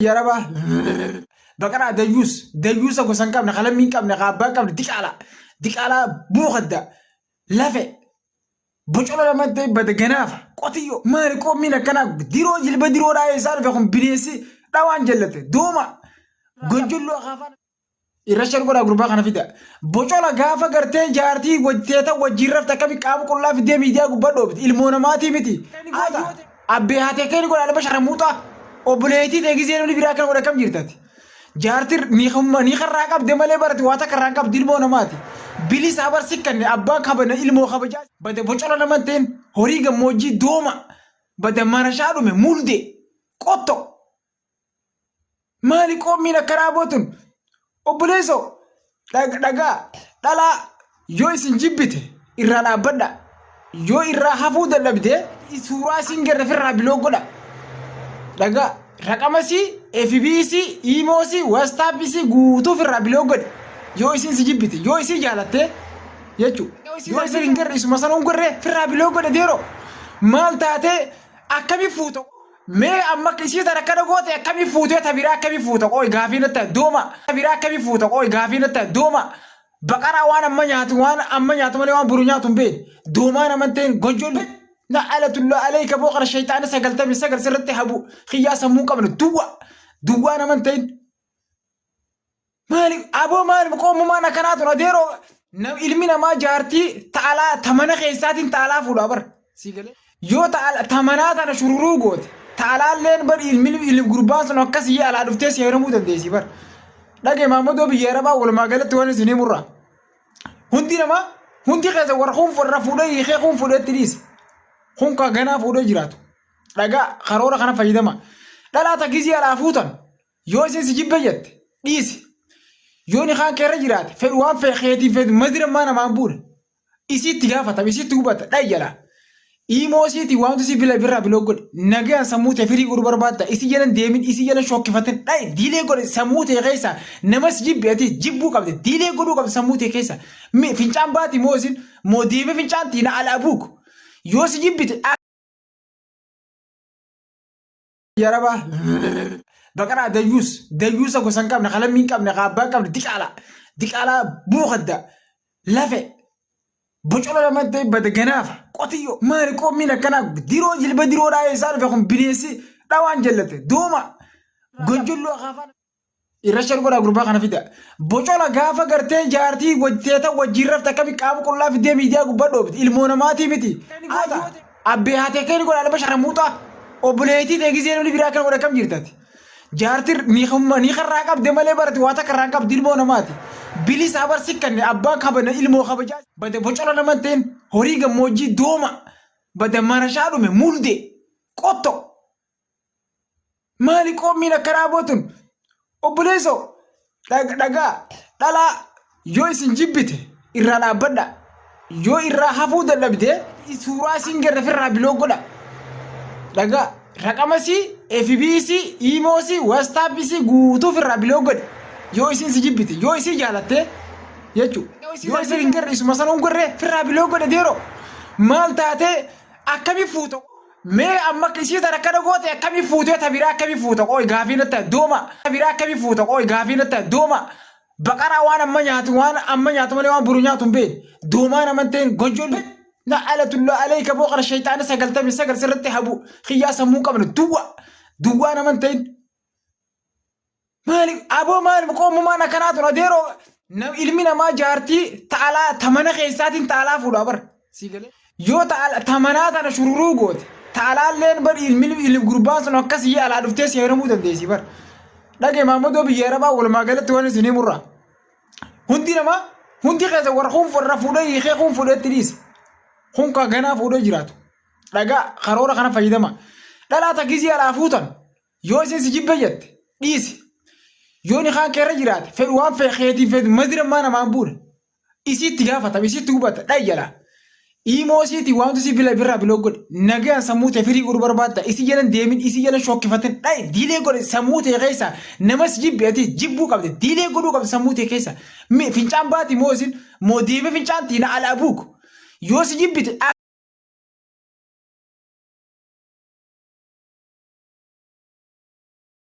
Yaraba baqaraa dayyuus dayyuusa gosa hin qabne kalammii hin qabne kaabbaa hin qabne diqaalaa diqaalaa buukadda lafe bocola lamatti bada ganaafa qotiyyoo maali qoommiin akkanaa diroo jilba diroodhaa eessaa dhufe kun bineensi dhawaan jallate dooma gonjolloo akaafaan Irra shar godhaa gurbaa kana fida. Bocola gaafa gartee jaartii wajteeta wajjin rafte akkami qaama qullaa fiddee miidiyaa gubbaa dhoofti. Ilmoo namaatii miti. Abbee haatee kee ni godha alba sharamuuxa. Obboleettii ta'e gisee namni biraa akkana godha akkam jirtati. Jaartii ni karraa qabde malee barate waa takka irraa hin qabdi ilmoo namaati. Bilisa bar sikkanne abbaan kabana ilmoo kabajaa. Bada bocola nama hin ta'in horii gammoojjii dooma. Bada marashaa dhume mulde qotto. Maali qoommiin akkanaa bootun? Obboleessoo dhagaa dhalaa yoo isin jibbite irraa dhaabbadha. Yoo irraa hafuu dadhabde suuraa isin garra firraa biloo godha. Dhagaa raqamasii, FBC, Imoosii, WhatsAppsii guutuu firraa biloo godhi. Yoo isin si jibbite yoo isin jaalatte jechuudha. Yoo isin hin garre isuma sana hin garre firraa biloo godhe deeroo. Maal taatee akkamii fuuta? Mee amma isii tana akkana goote akkamii fuutee ta biraa akkamii fuuta qooy gaafii natti dooma ta biraa akkamii fuuta qooy gaafii natti dooma baqaraa waan amma nyaatu waan amma nyaatu malee waan boru nyaatu hin beekne doomaa naman ta'in gonjolli na alatullaa aleeka booqara shayxaana 99 sirratti habu kiyyaa sammuu qabne duwwa duwwaa naman ta'in Maali aboo maali qoomumaan akkanaa tun adeeroo ilmi namaa jaartii ta'alaa tamana keessaatiin ta'alaa fuudhaa bara. Sii galee. Yoo tamanaa tana shururuu goote ta'alaalleen bar ilmi ilmi gurbaan sun akkasii alaa dhuftee si heerumuu dandeessi bar. Dhagee maammadoo biyya arabaa walumaa galatti waan isin himurraa. Hundi namaa hundi keessa warra kun warra fuudhee hiikee kun fuudhee itti dhiise. Kun kan ganaa fuudhee jiraatu. Dhagaa karoora kana fayyadama. Dhalaa takkisii alaa fuutan. Yoo isin si jibbe jette dhiisi. Yoo ni kaan keerra jiraate fedhu waan fedhe keetiin fedhu madira maa namaan buune. Isiitti gaafatama isiitti hubata dhayi jalaa. Imoo isiitti waantu si bila birraa biloo godhe nagaan sammuu tee firii godhu barbaadda isii jalan deemin isii jalan shokkifatin dhayi diilee godhe sammuu tee keessa namas jibbe ati jibbuu qabde diilee godhuu qabde sammuu tee keessa fincaan baati moo isin moo deemee fincaan tiina ala abuuk yoo si jibbite Yaraba baqaraa dayyuus dayyuusa gosa hin qabne kalammii hin qabne kaabbaa hin qabne diqaalaa diqaalaa buukadda lafe bocola lamatti bada ganaafa qotiyyoo maali qoommiin akkanaa diroo jilba diroodhaa eessaa dhufe kun bineensi dhawaan jallate dooma gonjolloo akaafaan Irra shar godhaa gurbaa kana fida. Bocola gaafa gartee jaartii wajteeta wajjin rafte akkami qaama qullaa fiddee miidiyaa gubbaa dhoofti. Ilmoo namaatii miti. Abbee haatee kee ni godha alba sharamuuxa. Obboleettii ta'e gisee namni biraa akkana godha akkam jirtati. Jaartii ni karraa qabde malee barate waa takka irraa hin qabdi ilmoo namaati. Bilisa bar sikkanne abbaan kabana ilmoo kabajaa. Bada bocola nama hin ta'in horii gammoojjii dooma. Bada marashaa dhume mulde qotto. Maali qoommiin akkanaa bootun? Obboleessoo dhagaa dhalaa yoo isin jibbite irraa dhaabbadha. Yoo irraa hafuu dadhabde suuraa isin garra firraa biloo godha. Dhagaa raqamasii, FBC, Imoosii, WhatsAppsii guutuu firraa biloo godhi. Yoo isin si jibbite yoo isin jaalatte jechuudha. Yoo isin hin garre isuma sana hin garre firraa biloo godhe deeroo. Maal taatee akkamii fuuta? Mee amma isii tana akkana goote akkamii fuutee ta biraa akkamii fuuta qooy gaafii natti dooma ta biraa akkamii fuuta qooy gaafii natti dooma baqaraa waan amma nyaatu waan amma nyaatu malee waan boru nyaatu hin beekne doomaa nama hin ta'in gonjolli na alatullaa aleeka booqara shayxaana 99 sirratti habu kiyyaa sammuu qabne duwwa duwwaa nama hin ta'in Maali aboo maali qoomumaan akkanaa tun adeeroo ilmi namaa jaartii ta'alaa tamana keessaatiin ta'alaa fuudhaa bar. Sii galee. Yoo tamanaa tana shururuu goote ta'alaalleen bar ilmi ilmi gurbaan sun akkasii alaa dhuftee si heerumuu dandeessi bar. Dhagee maammadoo biyya arabaa walumaa galatti waan isin himurraa. Hundi namaa hundi keessa warra kun warra fuudhee hiikee kun fuudhee itti dhiise. Kun kan ganaa fuudhee jiraatu. Dhagaa karoora kana fayyadama. Dhalaa takkisii alaa fuutan Yoo isin si jibbe jette dhiisi. Yoo ni kaan keerra jiraate fedhu waan fedhe keetiin fedhu madira maa namaan buune. Isiitti gaafatama isiitti hubata dhayi jalaa. Imoo isiitti waantu si bila birraa biloo godhe nagaan sammuu tee firii godhu barbaadda isii jalan deemin isii jalan shokkifatin dhayi diilee godhe sammuu tee keessa namas jibbe ati jibbuu qabde diilee godhuu qabde sammuu tee keessa fincaan baati moo isin moo deemee fincaan tiina ala abuuk yoo si jibbite.